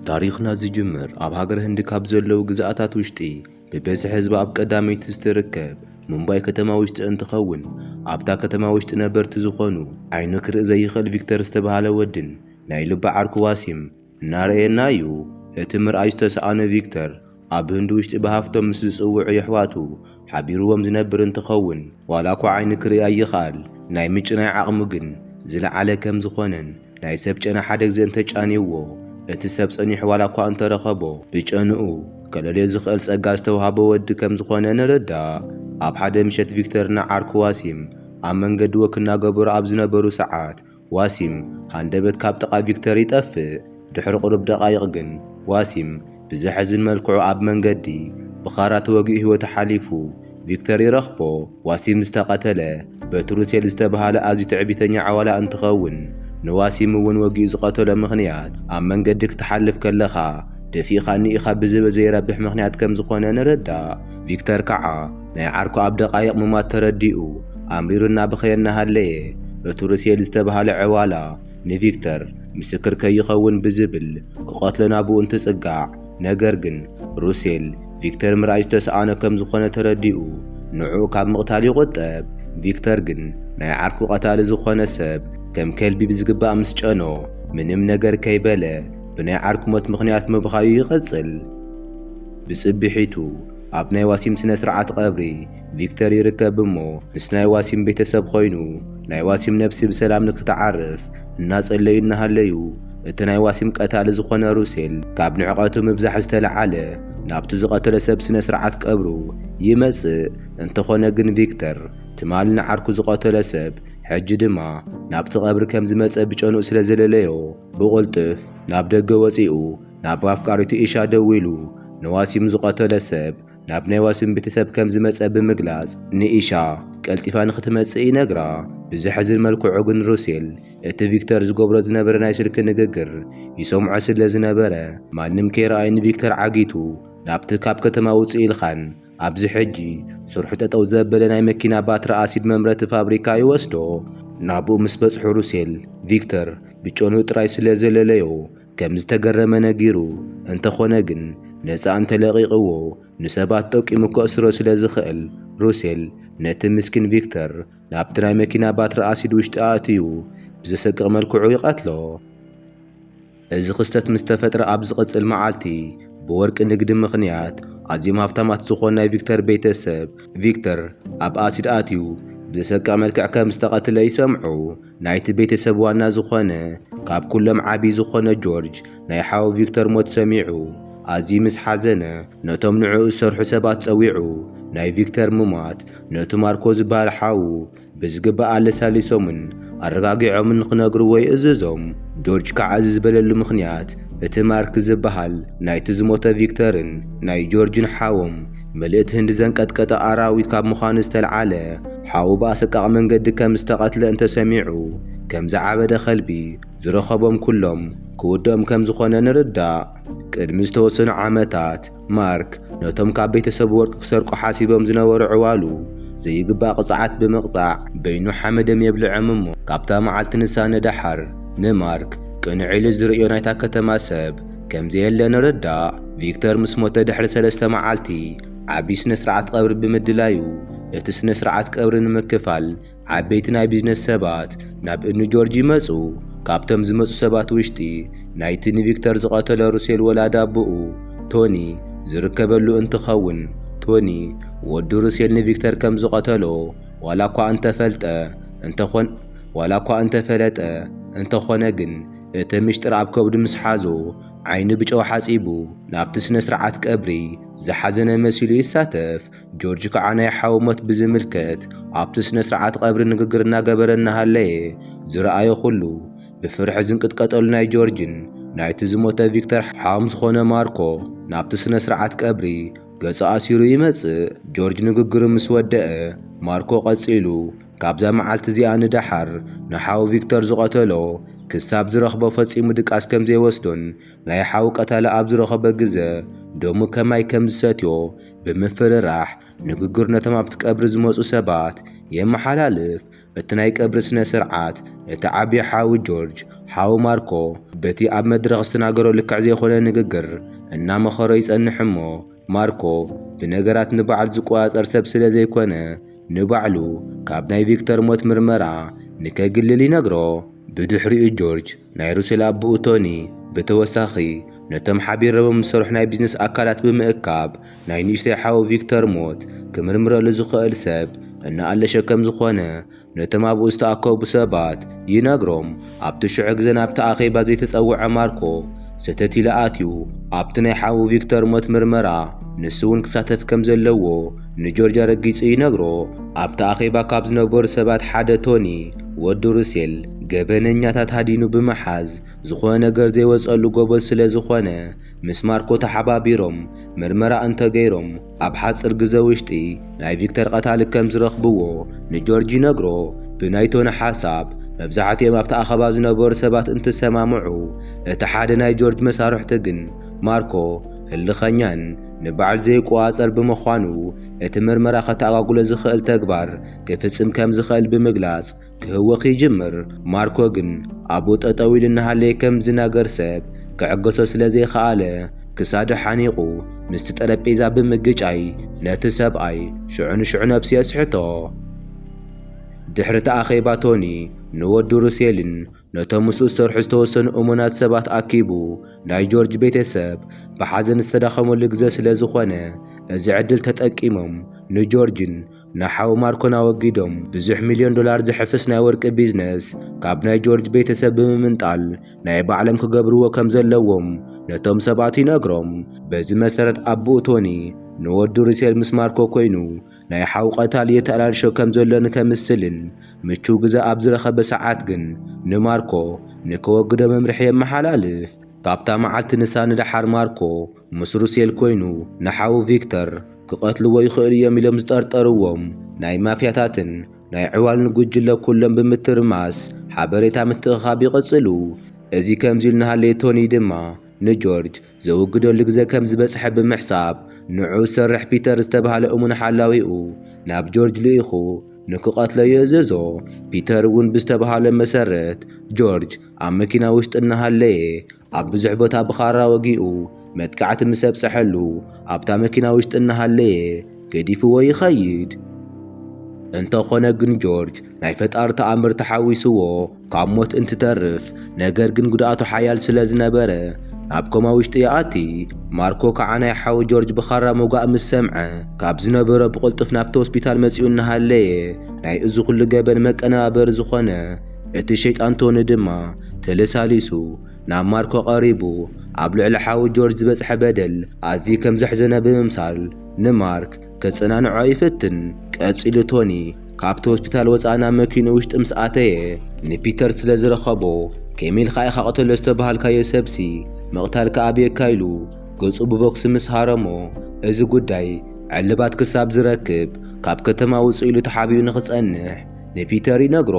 ታሪኽና ዝጅምር ኣብ ሃገር ህንዲ ካብ ዘለዉ ግዝኣታት ውሽጢ ብብዝሒ ህዝቢ ኣብ ቀዳመይቲ ዝተርከብ ሙምባይ ከተማ ውሽጢ እንትኸውን፣ ኣብታ ከተማ ውሽጢ ነበርቲ ዝኾኑ ዓይኑ ክርኢ ዘይኽእል ቪክተር ዝተባህለ ወድን ናይ ልቢ ዓርኩ ዋሲም እናረኣየና እዩ። እቲ ምርኣይ ዝተሰኣኖ ቪክተር ኣብ ህንዲ ውሽጢ ብሃፍቶም ምስ ዝጽውዑ የሕዋቱ ሓቢርዎም ዝነብር እንትኸውን፣ ዋላ እኳ ዓይኑ ክርኢ ኣይኽኣል፣ ናይ ምጭናይ ዓቕሙ ግን ዝለዓለ ከም ዝኾነን ናይ ሰብ ጨና ሓደ ግዜ እንተጫንይዎ እቲ ሰብ ጸኒሑ ዋላ እኳ እንተረኸቦ ብጨንኡ ከለልዮ ዝኽእል ጸጋ ዝተውሃቦ ወዲ ከም ዝኾነ ንርዳእ። ኣብ ሓደ ምሸት ቪክተር ንዓርኩ ዋሲም ኣብ መንገዲ ወክ እናገበሩ ኣብ ዝነበሩ ሰዓት ዋሲም ሃንደበት ካብ ጥቓ ቪክተር ይጠፍእ። ድሕሪ ቁሩብ ደቓይቕ ግን ዋሲም ብዘሕዝን መልክዑ ኣብ መንገዲ ብኻራ ተወጊኡ ህይወቱ ሓሊፉ። ቪክተር ይረኽቦ። ዋሲም ዝተቐተለ በቲ ሩሴል ዝተባህለ ኣዝዩ ትዕቢተኛ ዓዋላ እንትኸውን፣ ንዋሲም እውን ወጊኡ ዝቐተሎ ምኽንያት ኣብ መንገዲ ክትሓልፍ ከለኻ ደፊእኻኒ ኢኻ ብዝብል ዘይረብሕ ምኽንያት ከም ዝኾነ ንርዳእ። ቪክተር ከዓ ናይ ዓርኩ ኣብ ደቓይቕ ምማት ተረዲኡ ኣምሪሩ እናበኸየ እናሃለየ፣ እቲ ሩሴል ዝተባህለ ዕዋላ ንቪክተር ምስክር ከይኸውን ብዝብል ክቐትሎ ናብኡ እንትጽጋዕ፣ ነገር ግን ሩሴል ቪክተር ምርኣይ ዝተሰኣኖ ከም ዝኾነ ተረዲኡ ንዕኡ ካብ ምቕታል ይቑጠብ። ቪክተር ግን ናይ ዓርኩ ቀታሊ ዝኾነ ሰብ ከም ከልቢ ብዝግባእ ምስ ጨኖ፣ ምንም ነገር ከይበለ ብናይ ዓርኩ ሞት ምኽንያት ምብኻዩ ይቐጽል። ብጽብሒቱ ኣብ ናይ ዋሲም ስነ ስርዓት ቀብሪ ቪክተር ይርከብ እሞ፣ ምስ ናይ ዋሲም ቤተሰብ ኮይኑ ናይ ዋሲም ነብሲ ብሰላም ንክትዓርፍ እናጸለዩ እናሃለዩ፣ እቲ ናይ ዋሲም ቀታሊ ዝኾነ ሩሴል ካብ ንዕቐቱ ምብዛሕ ዝተለዓለ ናብቲ ዝቐተለ ሰብ ስነ ስርዓት ቀብሩ ይመጽእ። እንተኾነ ግን ቪክተር ትማሊ ንዓርኩ ዝቐተለ ሰብ ሕጂ ድማ ናብቲ ቀብሪ ከም ዝመጸ ብጨንኡ ስለ ዘለለዮ፣ ብቕልጡፍ ናብ ደገ ወጺኡ ናብ ኣፍቃሪቱ ኢሻ ደዊሉ ንዋሲም ዝቐተለ ሰብ ናብ ናይ ዋሲም ቤተሰብ ከም ዝመጸ ብምግላጽ፣ ንኢሻ ቀልጢፋ ንኽትመጽእ ይነግራ። ብዘሕዝን መልክዑ ግን ሩሴል እቲ ቪክተር ዝገብሮ ዝነበረ ናይ ስልኪ ንግግር ይሰምዖ ስለ ዝነበረ፣ ማንም ከይረኣይ ንቪክተር ዓጊቱ ናብቲ ካብ ከተማ ውጽእ ኢልካን ኣብዚ ሕጂ ስርሑ ጠጠው ዘበለ ናይ መኪና ባትሪ ኣሲድ መምረቲ ፋብሪካ ይወስዶ። ናብኡ ምስ በጽሑ ሩሴል ቪክተር ብጨኑ ጥራይ ስለ ዘለለዮ ከም ዝተገረመ ነጊሩ፣ እንተኾነ ግን ነጻ እንተለቒቕዎ ንሰባት ጠቂሙ ከእስሮ ስለ ዝኽእል፣ ሩሴል ነቲ ምስኪን ቪክተር ናብቲ ናይ መኪና ባትሪ ኣሲድ ውሽጢ ኣእትዩ ብዘሰቅቕ መልክዑ ይቐትሎ። እዚ ክስተት ምስ ተፈጥረ ኣብ ዝቕጽል መዓልቲ፣ ብወርቂ ንግዲ ምኽንያት ኣዝዮም ሃብታማት ዝኾኑ ናይ ቪክተር ቤተሰብ፣ ቪክተር ኣብ ኣሲድ ኣትዩ ብዘሰቅቕ መልክዕ ከም ዝተቐትለ ይሰምዑ። ናይቲ ቤተሰብ ዋና ዝኾነ፣ ካብ ኩሎም ዓቢ ዝኾነ ጆርጅ፣ ናይ ሓው ቪክተር ሞት ሰሚዑ ኣዝዩ ምስ ሓዘነ፣ ነቶም ንዕኡ ዝሰርሑ ሰባት ጸዊዑ፣ ናይ ቪክተር ምማት ነቲ ማርኮ ዝበሃል ሓዉ ብዝግባእ ኣለሳሊሶምን ኣረጋጊዖምን ንኽነግርዎ ይእዝዞም። ጆርጅ ከዓ እዚ ዝበለሉ ምኽንያት፣ እቲ ማርክ ዝበሃል ናይቲ ዝሞተ ቪክተርን ናይ ጆርጅን ሓዎም ምልእቲ ህንዲ ዘንቀጥቀጠ ኣራዊት ካብ ምዃኑ ዝተልዓለ፣ ሓዉ ብኣሰቃቒ መንገዲ ከም ዝተቐትለ እንተሰሚዑ፣ ከም ዝዓበደ ከልቢ ዝረኸቦም ኩሎም ክውድኦም ከም ዝኾነ ንርዳእ። ቅድሚ ዝተወሰኑ ዓመታት፣ ማርክ ነቶም ካብ ቤተሰቡ ወርቂ ክሰርቁ ሓሲቦም ዝነበሩ ዕዋሉ ዘይግባእ ቅጽዓት ብምቕጻዕ፣ በይኑ ሓመድም የብልዖም እሞ፣ ካብታ መዓልቲ ንሳ ንደሓር ንማርክ ቅንዕ ኢሉ ዝርእዮ ናይታ ከተማ ሰብ ከም ዘየለ ንርዳእ። ቪክተር ምስ ሞተ ድሕሪ ሰለስተ መዓልቲ፣ ዓቢ ስነ ስርዓት ቀብሪ ብምድላዩ፣ እቲ ስነ ስርዓት ቀብሪ ንምክፋል ዓበይቲ ናይ ቢዝነስ ሰባት ናብ እኒ ጆርጅ ይመጹ። ካብቶም ዝመጹ ሰባት ውሽጢ ናይቲ ንቪክተር ዝቐተሎ ሩሴል ወላዲ ኣቦኡ ቶኒ ዝርከበሉ እንትኸውን፣ ቶኒ ወዲ ሩሴል ንቪክተር ከም ዝቐተሎ ዋላ እኳ እንተፈልጠ፣ እንተኾን-፣ ዋላ እኳ እንተፈለጠ፣ እንተኾነ ግን እቲ ምሽጥር ኣብ ከብዱ ምስ ሓዞ፣ ዓይኑ ብጨው ሓጺቡ ናብቲ ስነ ስርዓት ቀብሪ ዝሓዘነ መሲሉ ይሳተፍ። ጆርጅ ከዓ ናይ ሓው ሞት ብዝምልከት ኣብቲ ስነ ስርዓት ቀብሪ ንግግር እናገበረ እናሃለየ፣ ዝረኣዮ ኩሉ ብፍርሒ ዝንቅጥቀጠሉ ናይ ጆርጅን ናይቲ ዝሞተ ቪክተር ሓዎም ዝኾነ ማርኮ ናብቲ ስነ ስርዓት ቀብሪ ገጹ ኣሲሩ ይመጽእ። ጆርጅ ንግግሩ ምስ ወደአ፣ ማርኮ ቀጺሉ፣ ካብዛ መዓልቲ እዚኣ ንደሓር ንሓው ቪክተር ዝቐተሎ ክሳብ ዝረኽቦ ፈጺሙ ድቃስ ከም ዘይወስዶን ናይ ሓው ቀታሊ ኣብ ዝረኸበ ግዘ ደሙ ከማይ ከም ዝሰትዮ ብምፍርራሕ፣ ንግግር ነቶም ኣብቲ ቀብሪ ዝመጹ ሰባት የመሓላልፍ። እቲ ናይ ቀብሪ ስነ ስርዓት፣ እቲ ዓቢ ሓዊ ጆርጅ ሓው ማርኮ በቲ ኣብ መድረኽ ዝተናገሮ ልክዕ ዘይኮነ ንግግር እናመኸሮ ይጸንሕ እሞ፣ ማርኮ ብነገራት ንባዕሉ ዝቆጻጸር ሰብ ስለ ዘይኮነ፣ ንባዕሉ ካብ ናይ ቪክተር ሞት ምርመራ ንከግልል ይነግሮ። ብድሕሪኡ ጆርጅ ናይ ሩሴል ኣቦኡ ቶኒ ብተወሳኺ ነቶም ሓቢሮም ዝሰርሑ ናይ ቢዝነስ ኣካላት ብምእካብ ናይ ንእሽተይ ሓው ቪክተር ሞት ክምርምረሉ ዝኽእል ሰብ እናኣለሸ ከም ዝኾነ ነቶም ኣብኡ ዝተኣከቡ ሰባት ይነግሮም። ኣብቲ ሽዑ ግዜ ናብቲ ኣኼባ ዘይተጸውዐ ማርኮ ሰተት ኢሉ ኣትዩ ኣብቲ ናይ ሓው ቪክተር ሞት ምርመራ ንሱ እውን ክሳተፍ ከም ዘለዎ ንጆርጅ ኣረጊጹ ይነግሮ። ኣብቲ ኣኼባ ካብ ዝነበሩ ሰባት ሓደ ቶኒ ወዲ ሩሴል ገበነኛታት ሃዲኑ ብምሓዝ ዝኾነ ነገር ዘይወጸሉ ጎበዝ ስለ ዝኾነ ምስ ማርኮ ተሓባቢሮም ምርመራ እንተገይሮም ኣብ ሓጽር ግዜ ውሽጢ ናይ ቪክተር ቀታሊ ከም ዝረኽብዎ ንጆርጅ ይነግሮ። ብናይ ቶኒ ሓሳብ መብዛሕትኦም ኣብቲ ኣኼባ ዝነበሩ ሰባት እንትሰማምዑ፣ እቲ ሓደ ናይ ጆርጅ መሳርሕቲ ግን ማርኮ ህልኸኛን ንባዕሉ ዘይቆጻጸር ብምዃኑ እቲ ምርመራ ከተኣጓጉሎ ዝኽእል ተግባር ክፍጽም ከም ዝኽእል ብምግላጽ ክህወኽ ይጅምር። ማርኮ ግን ኣብኡ ጠጠው ኢሉ እናሃለየ ከም ዝናገር ሰብ ክዕገሶ ስለ ዘይኸኣለ ክሳዱ ሓኒቑ ምስቲ ጠረጴዛ ብምግጫይ ነቲ ሰብኣይ ሽዑ ንሽዑ ነብሱ የስሕቶ። ድሕሪ እቲ ኣኼባ ቶኒ ንወዱ ሩሴልን ነቶም ምስኡ ዝሰርሑ ዝተወሰኑ እሙናት ሰባት ኣኪቡ ናይ ጆርጅ ቤተሰብ ብሓዘን ዝተዳኸመሉ ግዜ ስለ ዝኾነ እዚ ዕድል ተጠቂሞም ንጆርጅን ንሓው ማርኮን ኣወጊዶም ብዙሕ ሚልዮን ዶላር ዝሕፍስ ናይ ወርቂ ቢዝነስ ካብ ናይ ጆርጅ ቤተሰብ ብምምንጣል ናይ ባዕሎም ክገብርዎ ከም ዘለዎም ነቶም ሰባት ይነግሮም። በዚ መሰረት ኣቦኡ ቶኒ ንወዱ ሩሴል ምስ ማርኮ ኮይኑ ናይ ሓው ቀታሊ የተኣላልሾ ከም ዘሎ ንከምስልን ምቹው ግዜ ኣብ ዝረኸበ ሰዓት ግን ንማርኮ ንከወግዶ መምርሒ የመሓላልፍ። ካብታ መዓልቲ ንሳ ንደሓር ማርኮ ምስ ሩሴል ኮይኑ ንሓው ቪክተር ክቐትልዎ ይኽእሉ እዮም ኢሎም ዝጠርጠርዎም ናይ ማፍያታትን ናይ ዕዋልን ጉጅለ ኩሎም ብምትርማስ ሓበሬታ ምትእኻብ ይቕጽሉ። እዚ ከምዚ ኢሉ እናሃለየ ቶኒ ድማ ንጆርጅ ዘወግደሉ ግዜ ከም ዝበጽሐ ብምሕሳብ ንዑ ዝሰርሕ ፒተር ዝተባህለ እሙን ሓላዊኡ ናብ ጆርጅ ልኢኹ ንክቐትሎ ይእዝዞ። ፒተር እውን ብዝተባህለ መሰረት ጆርጅ ኣብ መኪና ውሽጢ እናሃለየ ኣብ ብዙሕ ቦታ ብኻራ ወጊኡ መጥቃዕቲ ምስ ኣብጸሐሉ ኣብታ መኪና ውሽጢ እናሃለየ ገዲፍዎ ይኸይድ። እንተኾነ ግን ጆርጅ ናይ ፈጣሪ ተኣምር ተሓዊስዎ ካብ ሞት እንትተርፍ፣ ነገር ግን ጉድኣቱ ሓያል ስለ ዝነበረ ናብ ኮማ ውሽጢ ይኣቲ። ማርኮ ከዓ ናይ ሓው ጆርጅ ብኻራ ምውጋእ ምስ ሰምዐ ካብ ዝነበሮ ብቕልጡፍ ናብቲ ሆስፒታል መጺኡ እናሃለየ ናይ እዚ ኩሉ ገበን መቀነባበሪ ዝኾነ እቲ ሸይጣን ቶኒ ድማ ተለሳሊሱ ናብ ማርኮ ቀሪቡ ኣብ ልዕሊ ሓው ጆርጅ ዝበጽሐ በደል ኣዝዩ ከም ዘሕዘነ ብምምሳል ንማርክ ከጸናንዖ ይፍትን። ቀጺሉ ቶኒ ካብቲ ሆስፒታል ወጻኢ ናብ መኪኑ ውሽጢ ምስ ኣተየ ንፒተር ስለ ዝረኸቦ፣ ከመይ ኢልካ ኢኻ ቅተሎ ዝተባሃልካዮ ሰብሲ ምቕታልካ ኣበየካ ኢሉ ገጹ ብቦክሲ ምስ ሃረሞ፣ እዚ ጉዳይ ዕልባት ክሳብ ዝረክብ ካብ ከተማ ውጽእ ኢሉ ተሓቢኡ ንኽጸንሕ ንፒተር ይነግሮ።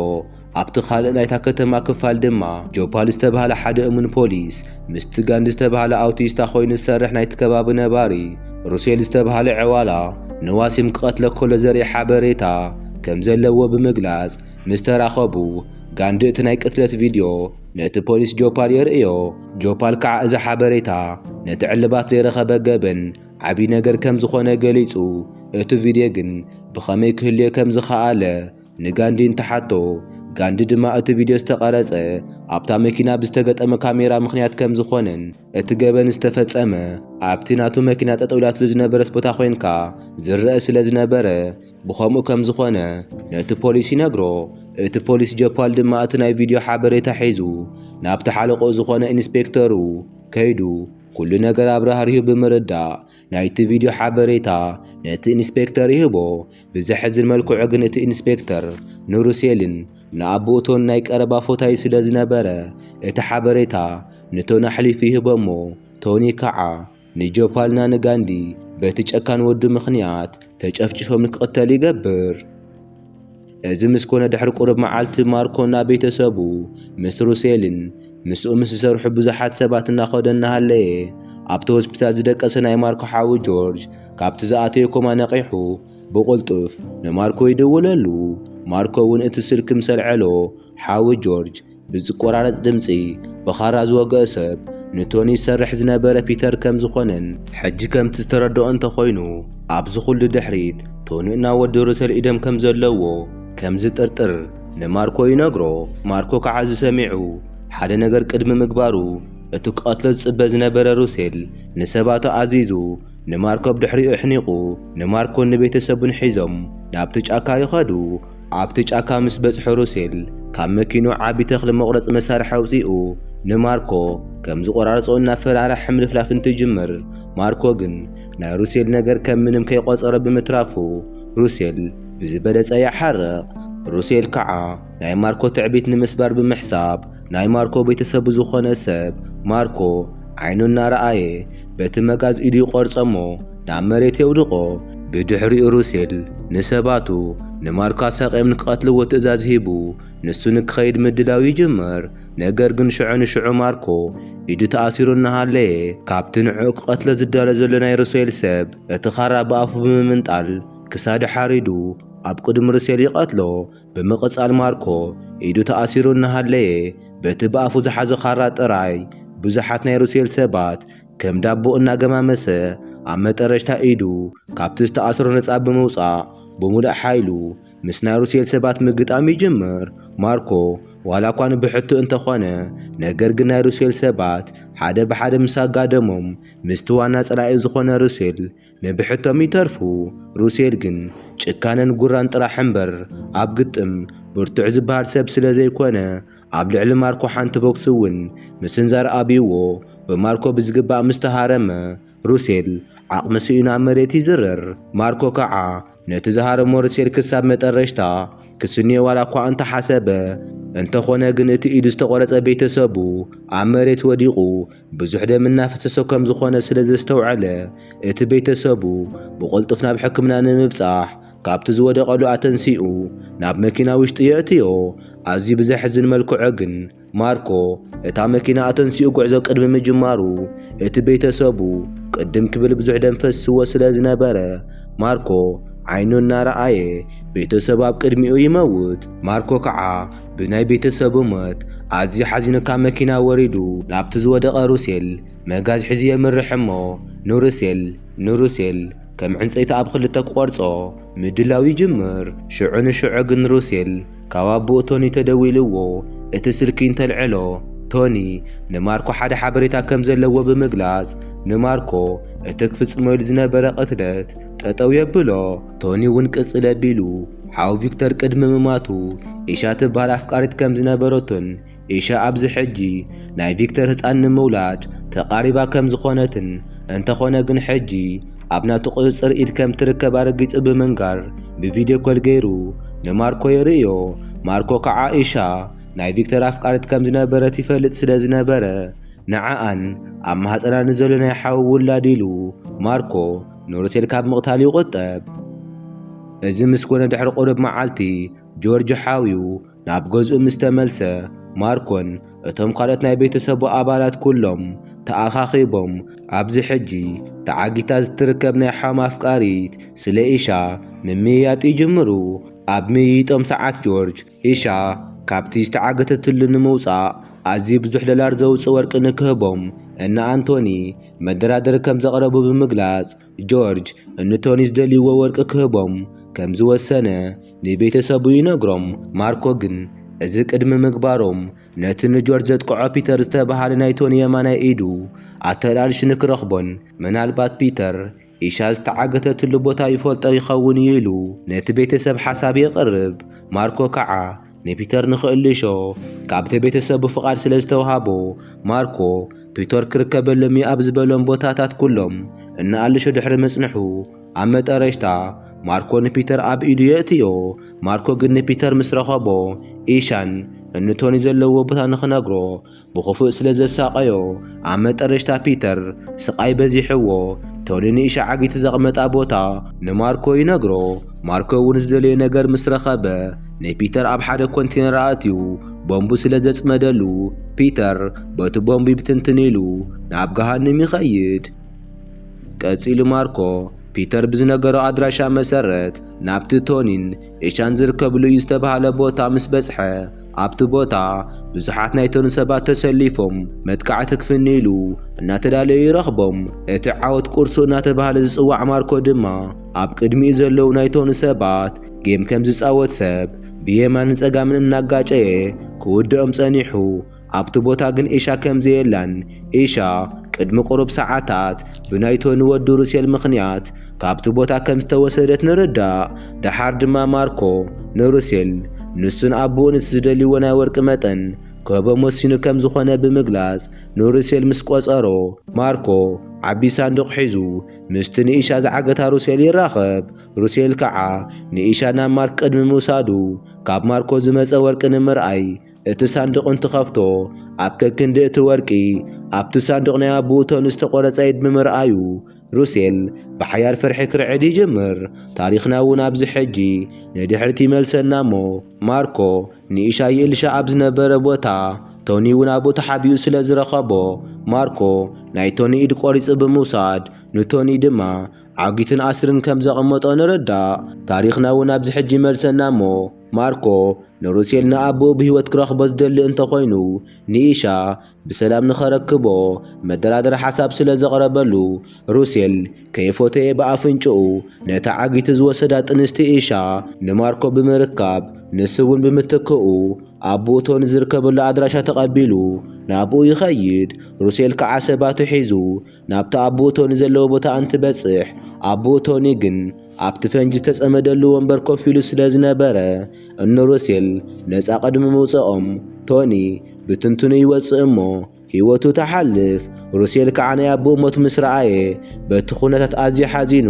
ኣብቲ ካልእ ናይታ ከተማ ክፋል ድማ ጆፓል ዝተባህለ ሓደ እሙን ፖሊስ ምስቲ ጋንዲ ዝተባህለ ኣውቲስታ ኮይኑ ዝሰርሕ ናይቲ ከባቢ ነባሪ ሩሴል ዝተባህለ ዕዋላ ንዋሲም ክቐትሎ ከሎ ዘርኢ ሓበሬታ ከም ዘለዎ ብምግላጽ ምስ ተራኸቡ፣ ጋንዲ እቲ ናይ ቅትለት ቪድዮ ነቲ ፖሊስ ጆፓል የርእዮ። ጆፓል ከዓ እዚ ሓበሬታ ነቲ ዕልባት ዘይረኸበ ገበን ዓብዪ ነገር ከም ዝኾነ ገሊጹ፣ እቲ ቪድዮ ግን ብኸመይ ክህልዮ ከም ዝኸኣለ ንጋንዲ እንትሓቶ፣ ጋንዲ ድማ እቲ ቪድዮ ዝተቐረጸ ኣብታ መኪና ብዝተገጠመ ካሜራ ምኽንያት ከም ዝኾነን እቲ ገበን ዝተፈጸመ ኣብቲ ናቱ መኪና ጠጠው ኢላትሉ ዝነበረት ቦታ ኮይንካ ዝረአ ስለ ዝነበረ፣ ብኸምኡ ከም ዝኾነ ነቲ ፖሊስ ይነግሮ። እቲ ፖሊስ ጀፓል ድማ እቲ ናይ ቪድዮ ሓበሬታ ሒዙ ናብቲ ሓለቆ ዝኾነ ኢንስፔክተሩ ከይዱ ኩሉ ነገር ኣብራህሪሁ ብምርዳእ ናይቲ ቪድዮ ሓበሬታ ነቲ ኢንስፔክተር ይህቦ። ብዘሕዝን መልክዑ ግን እቲ ኢንስፔክተር ንሩሴልን ንኣቦኡቶን ናይ ቀረባ ፎታይ ስለ ዝነበረ እቲ ሓበሬታ ንቶኒ ኣሕሊፉ ይህቦ እሞ ቶኒ ከዓ ንጆፓልና ንጋንዲ በቲ ጨካን ወዱ ምኽንያት ተጨፍጭፎም ንክቕተል ይገብር። እዚ ምስ ኮነ ድሕሪ ቁሩብ መዓልቲ ማርኮ ናብ ቤተሰቡ ምስ ሩሴልን ምስኡ ምስ ዝሰርሑ ብዙሓት ሰባት እናኸደ እናሃለየ ኣብቲ ሆስፒታል ዝደቀሰ ናይ ማርኮ ሓዊ ጆርጅ ካብቲ ዝኣተየ ኮማ ነቒሑ ብቕልጡፍ ንማርኮ ይድውለሉ። ማርኮ እውን እቲ ስልኪ ምስ ኣልዐሎ ሓዊ ጆርጅ ብዝቆራረጽ ድምጺ ብኻራ ዝወግኦ ሰብ ንቶኒ ዝሰርሕ ዝነበረ ፒተር ከም ዝኾነን፣ ሕጂ ከምቲ ዝተረድኦ እንተኾይኑ፣ ኣብዚ ኩሉ ድሕሪት ቶኒ እና ወዲ ሩሴል ኢዶም ከም ዘለዎ ከም ዝጥርጥር ንማርኮ ይነግሮ። ማርኮ ከዓ እዚ ሰሚዑ ሓደ ነገር ቅድሚ ምግባሩ፣ እቲ ክቐትሎ ዝጽበ ዝነበረ ሩሴል ንሰባቱ ኣዚዙ ንማርኮ ብድሕሪኡ ኣሕኒቑ፣ ንማርኮን ንቤተሰቡን ሒዞም ናብቲ ጫካ ይኸዱ። ኣብቲ ጫካ ምስ በጽሑ ሩሴል ካብ መኪንኡ ዓቢ ተኽሊ መቑረጺ መሳርሒ ኣውጺኡ ንማርኮ ከም ዝቖራርጾ እናፈራርሐ ምልፍላፍ እንትጅምር፣ ማርኮ ግን ናይ ሩሴል ነገር ከም ምንም ከይቆጸሮ ብምትራፉ፣ ሩሴል ብዝበለጸ ይሓርቕ። ሩሴል ከዓ ናይ ማርኮ ትዕቢት ንምስባር ብምሕሳብ፣ ናይ ማርኮ ቤተሰቡ ዝኾነ ሰብ ማርኮ ዓይኑ እናረኣየ በቲ መጋዝ ኢዱ ይቖርጾ እሞ ናብ መሬት የውድቖ። ብድሕሪኡ ሩሴል ንሰባቱ ንማርኮ ኣሳቕዮም ንክቐትልዎ ትእዛዝ ሂቡ፣ ንሱ ንክኸይድ ምድላው ይጅምር። ነገር ግን ሽዑ ንሽዑ ማርኮ ኢዱ ተኣሲሩ እናሃለየ፣ ካብቲ ንዕኡ ክቐትሎ ዝዳሎ ዘሎ ናይ ሩሴል ሰብ እቲ ኻራ ብኣፉ ብምምንጣል ክሳዱ ሓሪዱ ኣብ ቅድሚ ሩሴል ይቐትሎ። ብምቕጻል ማርኮ ኢዱ ተኣሲሩ እናሃለየ፣ በቲ ብኣፉ ዝሓዞ ኻራ ጥራይ ብዙሓት ናይ ሩሴል ሰባት ከም ዳቦ እናገማመሰ፣ ኣብ መጠረሽታ ኢዱ ካብቲ ዝተኣስሮ ነጻ ብምውጻእ፣ ብምሉእ ሓይሉ ምስ ናይ ሩሴል ሰባት ምግጣም ይጅምር። ማርኮ ዋላ እኳ ንብሕቱ እንተኾነ፣ ነገር ግን ናይ ሩሴል ሰባት ሓደ ብሓደ ምስ ኣጋደሞም፣ ምስቲ ዋና ጸላኢ ዝኾነ ሩሴል ንብሕቶም ይተርፉ። ሩሴል ግን ጭካነን ጉራን ጥራሕ እምበር፣ ኣብ ግጥም ብርቱዕ ዝበሃል ሰብ ስለ ዘይኮነ፣ ኣብ ልዕሊ ማርኮ ሓንቲ ቦክሲ እውን ምስንዛር ኣብይዎ፣ ብማርኮ ብዝግባእ ምስ ተሃረመ፣ ሩሴል ዓቕሚ ስኢኑ ኣብ መሬት ይዝርር። ማርኮ ከዓ ነቲ ዝሃረሞ ሩሴል ክሳብ መጠረሽታ ክስንዮ ዋላ እኳ እንተሓሰበ፣ እንተኾነ ግን እቲ ኢዱ ዝተቖረጸ ቤተሰቡ ኣብ መሬት ወዲቑ ብዙሕ ደም እናፈሰሶ ከም ዝኾነ ስለ ዘስተውዐለ፣ እቲ ቤተሰቡ ብቕልጡፍ ናብ ሕክምና ንምብጻሕ ካብቲ ዝወደቐሉ ኣተንሲኡ ናብ መኪና ውሽጢ የእትዮ። ኣዝዩ ብዘሕዝን መልክዑ ግን ማርኮ እታ መኪና ኣተንሲኡ ጉዕዞ ቅድሚ ምጅማሩ፣ እቲ ቤተሰቡ ቅድም ክብል ብዙሕ ደም ፈስስዎ ስለ ዝነበረ፣ ማርኮ ዓይኑ እናረኣየ ቤተሰቡ ኣብ ቅድሚኡ ይመውት። ማርኮ ከዓ ብናይ ቤተሰቡ ሞት ኣዝዩ ሓዚኑ ካብ መኪና ወሪዱ ናብቲ ዝወደቐ ሩሴል መጋዝ ሒዙ የምርሕ እሞ፣ ንሩሴል፣ ንሩሴል ከም ዕንጸይቲ ኣብ ክልተ ክቖርጾ ምድላው ይጅምር። ሽዑ ንሽዑ ግን ሩሴል ካብ ኣቦኡ ቶኒ ተደዊልዎ፣ እቲ ስልኪ እንተልዕሎ፣ ቶኒ ንማርኮ ሓደ ሓበሬታ ከም ዘለዎ ብምግላጽ፣ ንማርኮ እቲ ክፍጽሞ ኢሉ ዝነበረ ቅትለት ጠጠው የብሎ። ቶኒ እውን ቅጽል ኣቢሉ፣ ሓው ቪክተር ቅድሚ ምማቱ፣ ኢሻ ትበሃል ኣፍቃሪት ከም ዝነበረቶን፣ ኢሻ ኣብዚ ሕጂ ናይ ቪክተር ህጻን ንምውላድ ተቓሪባ ከም ዝኾነትን፣ እንተኾነ ግን ሕጂ ኣብ ናቱ ቁጽጽር ኢድ ከም ትርከብ ኣረጊጹ ብምንጋር፣ ብቪድዮ ኮል ገይሩ ንማርኮ የርእዮ። ማርኮ ከዓ ኢሻ ናይ ቪክተር ኣፍቃሪት ከም ዝነበረት ይፈልጥ ስለ ዝነበረ፣ ንዓኣን ኣብ ማህጸና ንዘሎ ናይ ሓው ውላድ ኢሉ ማርኮ ንሩሴል ካብ ምቕታል ይቑጠብ። እዚ ምስ ኮነ ድሕሪ ቁሩብ መዓልቲ፣ ጆርጅ ሓውዩ ናብ ገዝኡ ምስ ተመልሰ፣ ማርኮን እቶም ካልኦት ናይ ቤተሰቡ ኣባላት ኩሎም ተኣኻኺቦም፣ ኣብዚ ሕጂ ተዓጊታ ዝትርከብ ናይ ሓም ኣፍቃሪት ስለ ኢሻ ምምይያጥ ይጅምሩ። ኣብ ምይይጦም ሰዓት ጆርጅ፣ ኢሻ ካብቲ ዝተዓገተትሉ ንምውጻእ ኣዝዩ ብዙሕ ዶላር ዘውጽእ ወርቂ ንክህቦም እና ኣንቶኒ መደራደሪ ከም ዘቕረቡ ብምግላጽ፣ ጆርጅ ንቶኒ ዝደልይዎ ወርቂ ክህቦም ከም ዝወሰነ ንቤተሰቡ ይነግሮም። ማርኮ ግን እዚ ቅድሚ ምግባሮም፣ ነቲ ንጆርጅ ዘጥቅዖ ፒተር ዝተባህለ ናይ ቶኒ የማናይ ኢዱ ኣተላልሹ ንክረኽቦን፣ ምናልባት ፒተር ኢሻ ዝተዓገተትሉ ቦታ ይፈልጦ ይኸውን እዩ ኢሉ ነቲ ቤተሰብ ሓሳብ የቕርብ። ማርኮ ከዓ ንፒተር ንኽእልሾ ካብቲ ቤተሰቡ ፍቓድ ስለ ዝተውሃቦ፣ ማርኮ ፒተር ክርከበሎም እዩ ኣብ ዝበሎም ቦታታት ኩሎም እናኣልሾ ድሕሪ ምጽንሑ፣ ኣብ መጠረሽታ ማርኮ ንፒተር ኣብ ኢዱ የእትዮ። ማርኮ ግን ንፒተር ምስ ረኸቦ፣ ኢሻን እንቶኒ ዘለዎ ቦታ ንኽነግሮ ብኽፉእ ስለ ዘሳቐዮ፣ ኣብ መጠረሽታ ፒተር ስቓይ በዚሕዎ፣ ቶኒ ንኢሻ ዓጊቱ ዘቕመጣ ቦታ ንማርኮ ይነግሮ። ማርኮ እውን ዝደለዮ ነገር ምስ ረኸበ፣ ንፒተር ኣብ ሓደ ኮንቴነር ኣእትዩ ቦምቡ ስለ ዘጽመደሉ፣ ፒተር በቲ ቦምቡ ብትንትን ኢሉ ናብ ገሃንም ይኸይድ። ቀጺሉ ማርኮ ፒተር ብዝነገሮ ኣድራሻ መሰረት ናብቲ ቶኒን ኢሻን ዝርከብሉ እዩ ዝተባህለ ቦታ ምስ በጽሐ፣ ኣብቲ ቦታ ብዙሓት ናይ ቶኒ ሰባት ተሰሊፎም መጥቃዕቲ ክፍንይሉ እናተዳለዩ ይረኽቦም። እቲ ዓወት ቁርሱ እናተባህለ ዝጽዋዕ ማርኮ ድማ ኣብ ቅድሚኡ ዘለዉ ናይ ቶኒ ሰባት ጌም ከም ዝጻወት ሰብ ብየማንን ጸጋምን እናጋጨየ ክውድኦም ጸኒሑ። ኣብቲ ቦታ ግን ኢሻ ከም ዘየላን ኢሻ ቅድሚ ቁሩብ ሰዓታት ብናይ ቶኒ ወዱ ሩሴል ምኽንያት ካብቲ ቦታ ከም ዝተወሰደት ንርዳእ። ደሓር ድማ ማርኮ ንሩሴል ንሱን ኣቦኡን እቲ ዝደልይዎ ናይ ወርቂ መጠን ክህቦም ወሲኑ ከም ዝኾነ ብምግላጽ ንሩሴል ምስ ቆጸሮ፣ ማርኮ ዓቢ ሳንዱቕ ሒዙ ምስቲ ንኢሻ ዝዓገታ ሩሴል ይራኸብ። ሩሴል ከዓ ንኢሻ ናብ ማርክ ቅድሚ ምውሳዱ ካብ ማርኮ ዝመጸ ወርቂ ንምርኣይ እቲ ሳንዱቕ እንትኸፍቶ፣ ኣብ ከክንዲ እቲ ወርቂ ኣብቲ ሳንዱቕ ናይ ኣቦኡ ቶኒ ዝተቖረጸ ኢድ ብምርኣዩ፣ ሩሴል ብሓያል ፍርሒ ክርዕድ ይጅምር። ታሪኽና እውን ኣብዚ ሕጂ ንድሕሪት ይመልሰና እሞ፣ ማርኮ ንኢሻ ይእልሻ ኣብ ዝነበረ ቦታ ቶኒ እውን ኣብኡ ተሓቢኡ ስለ ዝረኸቦ፣ ማርኮ ናይ ቶኒ ኢድ ቆሪጹ ብምውሳድ፣ ንቶኒ ድማ ዓጊትን ኣስርን ከም ዘቐመጦ ንርዳእ። ታሪኽና እውን ኣብዚ ሕጂ ይመልሰና እሞ፣ ማርኮ ንሩሴል ንኣቦኡ ብህይወት ክረኽቦ ዝደሊ እንተኾይኑ፣ ንኢሻ ብሰላም ንኸረክቦ መደራደሪ ሓሳብ ስለ ዘቕረበሉ፣ ሩሴል ከይፎተየ ብኣፍንጭኡ ነታ ዓጊቱ ዝወሰዳ ጥንስቲ ኢሻ ንማርኮ ብምርካብ፣ ንሱ እውን ብምትክኡ ኣቦኡ ቶኒ ዝርከበሉ ኣድራሻ ተቐቢሉ ናብኡ ይኸይድ። ሩሴል ከዓ ሰባቱ ሒዙ ናብቲ ኣቦኡ ቶኒ ዘለዎ ቦታ እንትበጽሕ፣ ኣቦኡ ቶኒ ግን ኣብቲ ፈንጂ ዝተጸመደሉ ወንበር ኮፍ ኢሉ ስለ ዝነበረ፣ እኖ ሩሴል ነጻ ቅድሚ ምውጽኦም ቶኒ ብትንትኑ ይወጽእ እሞ ህይወቱ ትሓልፍ። ሩሴል ከዓ ናይ ኣቦኡ ሞት ምስ ረኣየ በቲ ኩነታት ኣዝዩ ሓዚኑ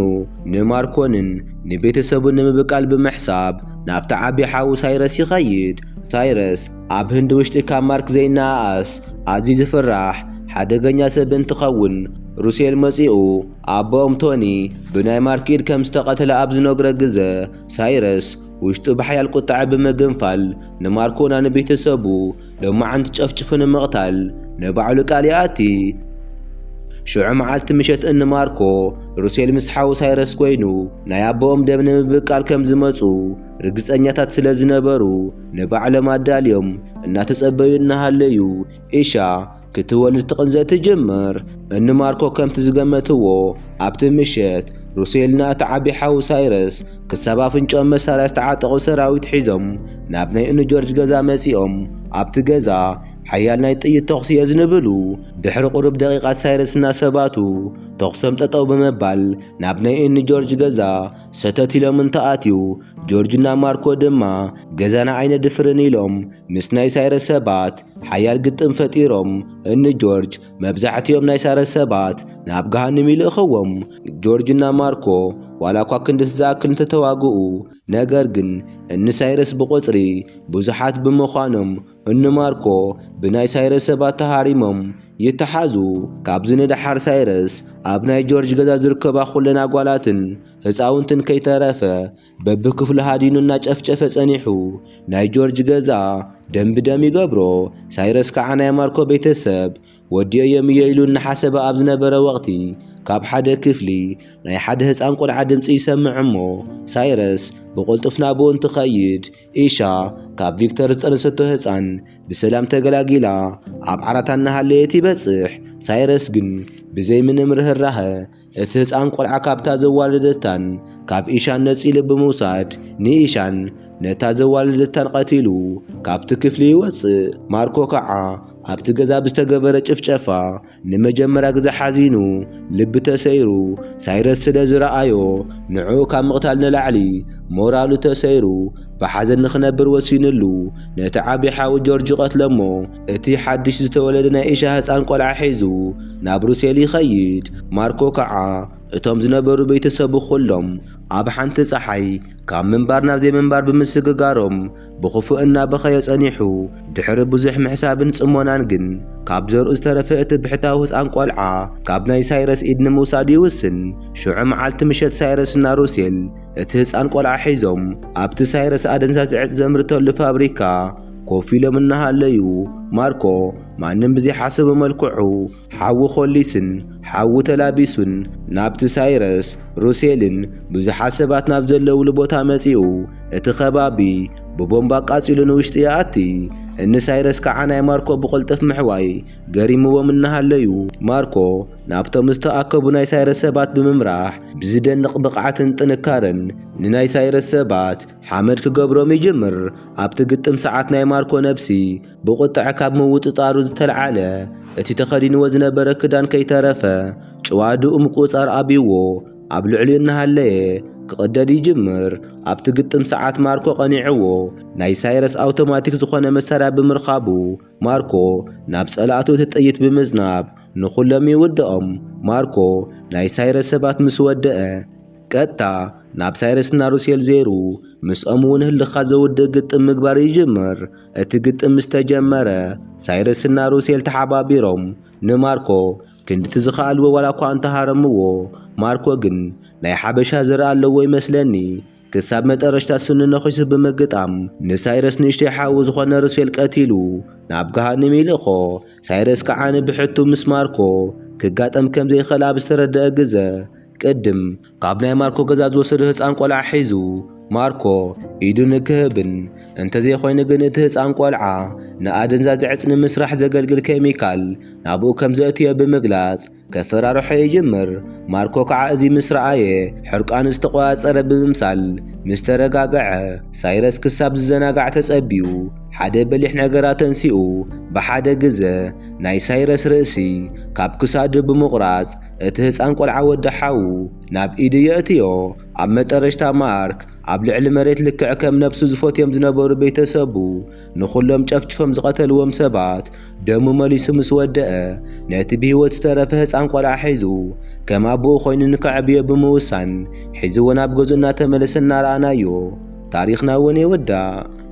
ንማርኮንን ንቤተሰቡን ንምብቃል ብምሕሳብ ናብቲ ዓቢ ሓዉ ሳይረስ ይኸይድ። ሳይረስ ኣብ ህንዲ ውሽጢ ካብ ማርክ ዘይነኣኣስ ኣዝዩ ዝፍራሕ ሓደገኛ ሰብ እንትኸውን፣ ሩሴል መጺኡ ኣቦኦም ቶኒ ብናይ ማርክ ኢድ ከም ዝተቐተለ ኣብ ዝነግሮ ግዘ፣ ሳይረስ ውሽጡ ብሓያል ቁጥዐ ብምግንፋል ንማርኮና ንቤተሰቡ ሎማዓንቲ ጨፍጭፉ ንምቕታል ንባዕሉ ቃል ይኣቲ። ሽዑ መዓልቲ ምሸት እኒ ማርኮ ሩሴል ምስ ሓዉ ሳይረስ ኮይኑ ናይ ኣቦኦም ደም ንምብቃል ከም ዝመጹ ርግጸኛታት ስለ ዝነበሩ ንባዕሎም ኣዳልዮም እናተጸበዩ እናሃለዩ ኢሻ ክትወልድ ትቕንዘ ትጅምር። እኒ ማርኮ ከምቲ ዝገመትዎ ኣብቲ ምሸት ሩሴልና እቲ ዓቢ ሓዉ ሳይረስ ክሳብ ኣፍንጭኦም መሳርያ ዝተዓጠቑ ሰራዊት ሒዞም ናብ ናይ እኒ ጆርጅ ገዛ መጺኦም ኣብቲ ገዛ ሓያል ናይ ጥይት ተኹሲ የዝንብሉ። ድሕሪ ቁሩብ ደቂቓት ሳይረስና ሰባቱ ተኹሶም ጠጠው ብምባል ናብ ናይ እኒ ጆርጅ ገዛ ሰተት ኢሎም እንተኣትዩ፣ ጆርጅና ማርኮ ድማ ገዛና ኣይነድፍርን ኢሎም ምስ ናይ ሳይረስ ሰባት ሓያል ግጥም ፈጢሮም፣ እኒ ጆርጅ መብዛሕትኦም ናይ ሳይረስ ሰባት ናብ ገሃንም ይልእኽዎም። ጆርጅና ማርኮ ዋላ እኳ ክንድቲ ዝኣክል እንተተዋግኡ፣ ነገር ግን እኒ ሳይረስ ብቑጽሪ ብዙሓት ብምዃኖም፣ እኒ ማርኮ ብናይ ሳይረስ ሰባት ተሃሪሞም ይተሓዙ። ካብዚ ንደሓር ሳይረስ ኣብ ናይ ጆርጅ ገዛ ዝርከባ ኩለን ኣጓላትን ህፃውንትን ከይተረፈ በብክፍሉ ሃዲኑ እናጨፍጨፈ ጸኒሑ፣ ናይ ጆርጅ ገዛ ደም ብደም ይገብሮ። ሳይረስ ከዓ ናይ ማርኮ ቤተሰብ ወዲኦዮም እየ ኢሉ እናሓሰበ ኣብ ዝነበረ ወቕቲ፣ ካብ ሓደ ክፍሊ ናይ ሓደ ህፃን ቆልዓ ድምፂ ይሰምዕ እሞ፣ ሳይረስ ብቕልጡፍ ናብኡ እንትኸይድ፣ ኢሻ ካብ ቪክተር ዝጠነሰቶ ህፃን ብሰላም ተገላጊላ ኣብ ዓራታ እናሃለየት ይበጽሕ። ሳይረስ ግን ብዘይ ምንም ርህራሀ እቲ ህፃን ቆልዓ ካብታ ዘዋለደታን ካብ ኢሻን ነጺሉ ብምውሳድ ንኢሻን ነታ ዘዋለደታን ቀቲሉ ካብቲ ክፍሊ ይወጽእ። ማርኮ ከዓ ኣብቲ ገዛ ብዝተገበረ ጭፍጨፋ ንመጀመርያ ግዜ ሓዚኑ ልቢ ተሰይሩ ሳይረስ ስለ ዝረኣዮ ንዕኡ ካብ ምቕታል ንላዕሊ ሞራሉ ተሰይሩ ብሓዘን ንኽነብር ወሲኑሉ ነቲ ዓቢ ሓው ጆርጅ ይቐትሎ እሞ እቲ ሓድሽ ዝተወለደ ናይ ኢሻ ህፃን ቆልዓ ሒዙ ናብ ሩሴል ይኸይድ። ማርኮ ከዓ እቶም ዝነበሩ ቤተሰቡ ኩሎም ኣብ ሓንቲ ፀሓይ ካብ ምንባር ናብ ዘይምንባር ብምስግጋሮም ብኽፉእ እናበኸየ ጸኒሑ። ድሕሪ ብዙሕ ምሕሳብን ጽሞናን ግን ካብ ዘርኡ ዝተረፈ እቲ ብሕታዊ ህፃን ቆልዓ ካብ ናይ ሳይረስ ኢድ ንምውሳድ ይውስን። ሽዑ መዓልቲ ምሸት ሳይረስና ሩሴል እቲ ህፃን ቆልዓ ሒዞም ኣብቲ ሳይረስ ኣደንዛዚ ዕፅ ዘምርተሉ ፋብሪካ ኮፍ ኢሎም እናሃለዩ ማርኮ ማንም ብዘይሓሰቦ መልክዑ ሓዊ ኮሊስን ሓዊ ተላቢሱን ናብቲ ሳይረስ ሩሴልን ብዙሓት ሰባት ናብ ዘለውሉ ቦታ መጺኡ። እቲ ከባቢ ብቦምባ ኣቃጺሉ ንውሽጢ ይኣቲ። እኒ ሳይረስ ከዓ ናይ ማርኮ ብቕልጥፍ ምሕዋይ ገሪምዎም እናሃለዩ፣ ማርኮ ናብቶም ዝተኣከቡ ናይ ሳይረስ ሰባት ብምምራሕ ብዝደንቕ ብቕዓትን ጥንካረን ንናይ ሳይረስ ሰባት ሓመድ ክገብሮም ይጅምር። ኣብቲ ግጥም ሰዓት ናይ ማርኮ ነብሲ ብቁጥዐ ካብ ምውጥጣሩ ዝተልዓለ፣ እቲ ተኸዲንዎ ዝነበረ ክዳን ከይተረፈ ጭዋድኡ ምቁጽጻር ኣብይዎ ኣብ ልዕሊኡ እናሃለየ ክቕደድ ይጅምር። ኣብቲ ግጥም ሰዓት ማርኮ ቀኒዕዎ ናይ ሳይረስ ኣውቶማቲክ ዝኾነ መሳርያ ብምርኻቡ፣ ማርኮ ናብ ጸላእቱ እቲ ጥይት ብምዝናብ ንኹሎም ይውድኦም። ማርኮ ናይ ሳይረስ ሰባት ምስ ወደአ፣ ቀጥታ ናብ ሳይረስና ሩሴል ዜሩ ምስኦም እውን ህልኻ ዘውድእ ግጥም ምግባር ይጅምር። እቲ ግጥም ምስ ተጀመረ፣ ሳይረስና ሩሴል ተሓባቢሮም ንማርኮ ክንድቲ ዝኸኣልዎ ዋላ እኳ እንተሃረምዎ፣ ማርኮ ግን ናይ ሓበሻ ዘርኢ ኣለዎ ይመስለኒ። ክሳብ መጠረሽታ ስኑ ነኺሱ ብምግጣም ንሳይረስ ንእሽተይ ሓዉ ዝኾነ ሩሴል ቀቲሉ ናብ ገሃንም ይልእኾ። ሳይረስ ከዓ ንብሕቱ ምስ ማርኮ ክጋጠም ከም ዘይኽእል ኣብ ዝተረደአ ግዘ፣ ቅድም ካብ ናይ ማርኮ ገዛ ዝወሰዶ ህፃን ቆልዓ ሒዙ ማርኮ ኢዱ ንክህብን፣ እንተዘይኮይኑ ግን እቲ ህፃን ቆልዓ ንኣደንዛዚ ዕፅ ንምስራሕ ዘገልግል ኬሚካል ናብኡ ከም ዘእትዮ ብምግላፅ ከፈራርሖ ይጅምር። ማርኮ ከዓ እዚ ምስ ረኣየ ሕርቃኑ ዝተቆፃፀረ ብምምሳል ምስ ተረጋግዐ፣ ሳይረስ ክሳብ ዝዘናጋዕ ተፀቢዩ ሓደ በሊሕ ነገር ኣተንሲኡ ብሓደ ግዘ ናይ ሳይረስ ርእሲ ካብ ክሳዱ ብምቑራፅ እቲ ህፃን ቆልዓ ወዲ ሓዉ ናብ ኢዱ የእትዮ። ኣብ መጠረሽታ ማርክ ኣብ ልዕሊ መሬት ልክዕ ከም ነብሱ ዝፈትዮም ዝነበሩ ቤተሰቡ ንኹሎም ጨፍጭፎም ዝቐተልዎም ሰባት ደሙ መሊሱ ምስ ወደአ፣ ነቲ ብህይወት ዝተረፈ ህፃን ቆልዓ ሒዙ ከም ኣቦኡ ኮይኑ ንከዕብዮ ብምውሳን ሒዝዎ ናብ ገዝኡ እናተመለሰ እናረኣናዮ ታሪኽና እውን ይውዳእ።